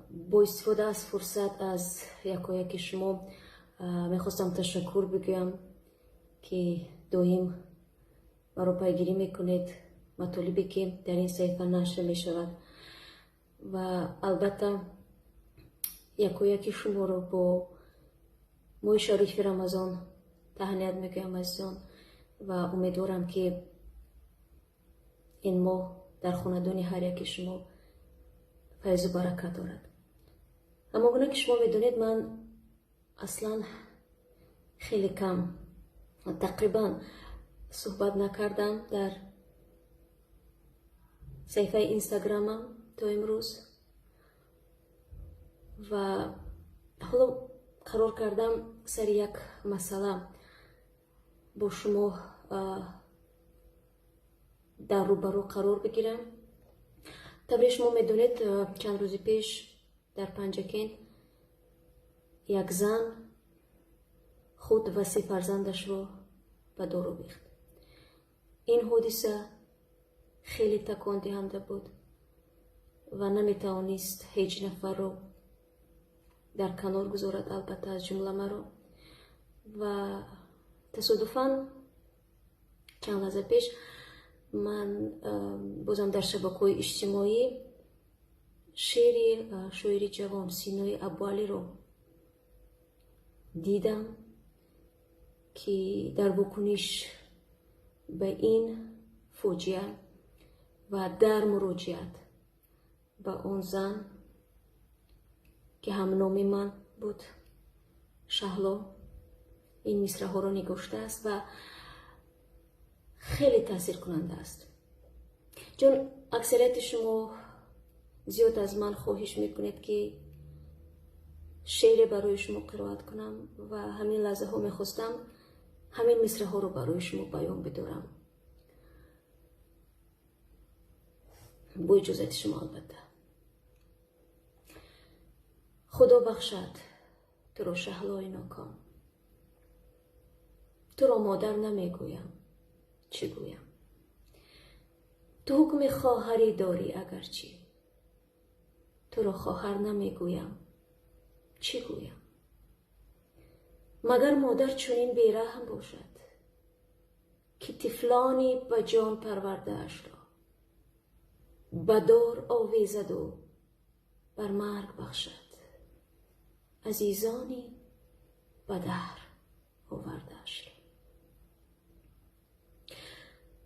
Бо истифода аз фурсат аз якояки шумо мехостам ташаккур бигӯям, ки доим маро пайгирӣ мекунед, матолибе ки дар ин саҳифа нашр мешавад, ва албатта якояки шуморо бо моҳи шарифи Рамазон таҳният мегӯям, азизон, ва умедворам, ки ин моҳ дар хонадони ҳар яки шумо файзу баракат дорад. Аммо гуна ки шумо медонед, ман аслан хеле кам, тақрибан суҳбат накардам дар саҳифаи Инстаграмам то имрӯз ва ҳоло қарор кардам сари як масъала бо шумо дар рӯбарӯ қарор бигирам. Тавре шумо медонед, чанд рӯзи пеш дар Панҷакент як зан худ ва се фарзандашро ба дор овехт. Ин ҳодиса хеле такондиҳанда буд ва наметавонист ҳеҷ нафарро дар канор гузорад, албатта аз ҷумла маро. Ва тасодуфан чанд лаҳза пеш ман бозам дар шабакаҳои иҷтимоӣ шеъри шоири ҷавон Синои Абуалиро дидам, ки дар вокуниш ба ин фоҷиа ва дар муроҷиат ба он зан, ки ҳамноми ман буд, Шаҳло, ин мисраҳоро нигоштааст ва хеле таъсиркунанда аст. Чун аксарияти шумо зиёд аз ман хоҳиш мекунед, ки шеъре барои шумо қироат кунам, ва ҳамин лаҳзаҳо мехостам ҳамин мисраҳоро барои шумо баён бидорам. Бо иҷозати шумо, албатта. Худо бахшад туро, Шаҳлои ноком. Туро модар намегӯям, чӣ гӯям? Ту ҳукми хоҳарӣ дорӣ агарчи. Туро хоҳар намегӯям, чӣ гӯям? Магар модар чунин бераҳм бошад, ки тифлони ба ҷон парвардаашро ба дор овезаду бар марг бахшад, азизони ба даҳр овардаашро?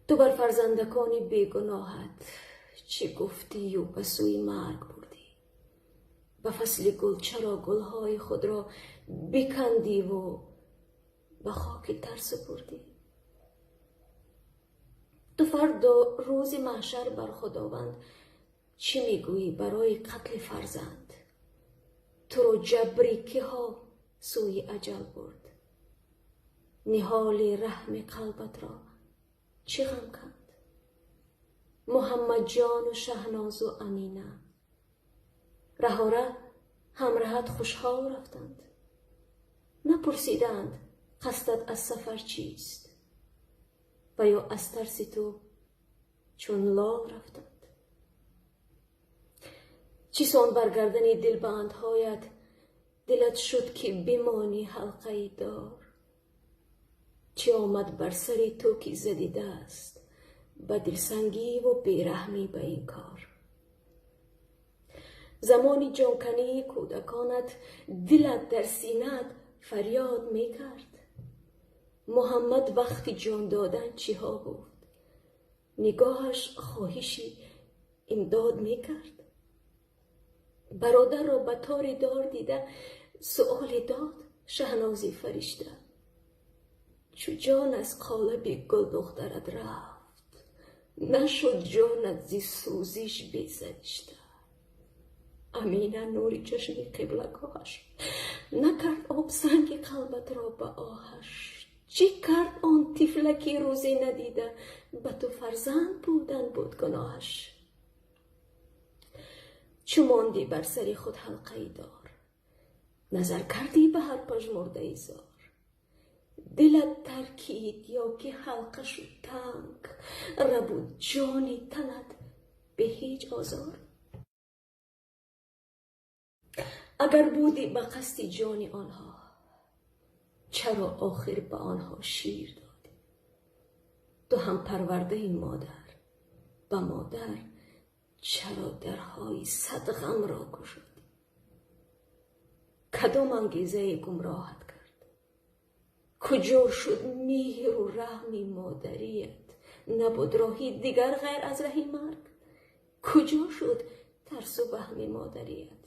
Ту бар фарзандакони бегуноҳат чӣ гуфтию ба сӯи марг бурдӣ? Ба фасли гул чаро гулҳои худро бикандиву ба хоки тар супурдӣ? Ту фардо рӯзи маҳшар бар Худованд чӣ мегӯӣ барои қатли фарзанд? Туро ҷабри киҳо сӯи аҷал бурд? Ниҳоли раҳми қалбатро чӣ ғам канд? Муҳаммадҷону Шаҳнозу Амина раҳора ҳамраҳат хушҳол рафтанд. Напурсиданд, қасдат аз сафар чист, ва ё аз тарси ту чун лол рафтанд. Чӣ сон бар гардани дилбандҳоят дилат шуд, ки бимонӣ ҳалқаи дор? Чӣ омад бар сари ту, ки задӣ даст ба дилсангиву бераҳмӣ ба ин кор? Замони ҷонкании кӯдаконат дилат дар синаат фарёд мекард. Муҳаммад вақти ҷон додан чиҳо гуфт? Нигоҳаш хоҳиши имдод мекард. Бародарро ба тори дор дида суоле дод Шаҳнози фаришта: чу ҷон аз қолаби гулдухтарат рафт, нашуд ҷонат зи сӯзиш бесаришта? Амина нури чашми қиблагоҳаш накард об санги қалбатро ба оҳаш. Чӣ кард он тифлаки рӯзе надида, ба ту фарзанд будан буд гуноҳаш? Чӯ мондӣ бар сари худ ҳалқаи дор, назар кардӣ ба ҳар пажмурдаи зор. Дилат таркид ё ки ҳалқа шуд танг, рабуд ҷони танат бе ҳеҷ озор. Агар будӣ ба қасди ҷони онҳо, чаро охир ба онҳо шир додӣ? Ту ҳам парвардаи модар, ба модар чаро дарҳои сад ғамро кушодӣ? Кадом ангезае гумроҳат кард? Куҷо шуд меҳру раҳми модарият? Набуд роҳи дигар ғайр аз раҳи марг? Куҷо шуд тарсу ваҳми модарият?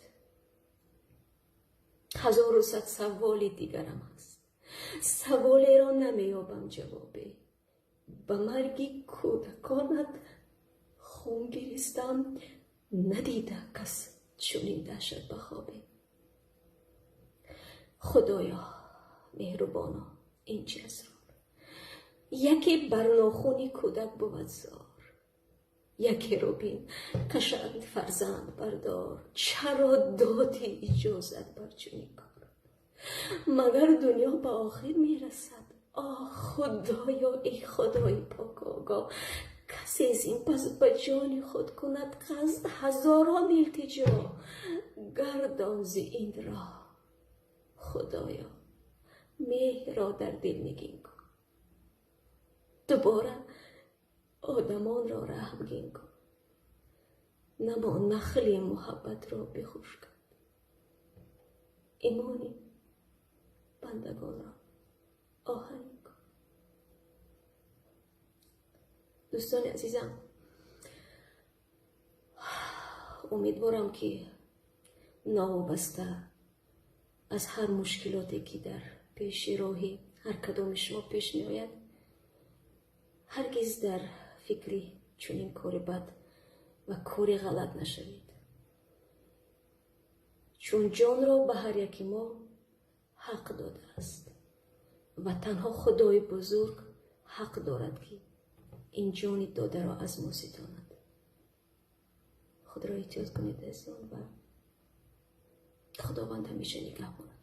Ҳазору сад саволи дигарам ҳаст, саволеро намеёбам ҷавобе. Ба марги кӯдаконат хун гиристам, надида кас чунин даҳшат ба хобе. Худоё меҳрубоно, ин чи асрор? Яке бар нохуни кӯдак бувад зор, якеро бин кашанд фарзанд бардор. Чаро додӣ иҷозат бар чунин кор? Магар дунё ба охир мерасад? Оҳ, Худоё, эй Худои пок огоҳ, касе з ин пас ба ҷони худ кунад қасд, ҳазорон илтиҷо гардон зи ин роҳ. Худоё, меҳрро дар дил нигин кун, дубора одамонро раҳмгин кун. Намо нахли муҳаббатро бихушкад, имони бандагонро оҳанин кун. Дӯстони азизам, умедворам, ки новобаста аз ҳар мушкилоте, ки дар пеши роҳи ҳар кадоми шумо пеш меояд, ҳаргиз дар фикри чунин кори бад ва кори ғалат нашавед, чун ҷонро ба ҳар яки мо ҳақ додааст ва танҳо Худои бузург ҳақ дорад, ки ин ҷони додаро аз мо ситонад. Худро эҳтиёт кунед, азизон, ва Худованд ҳамеша нигаҳбонатон.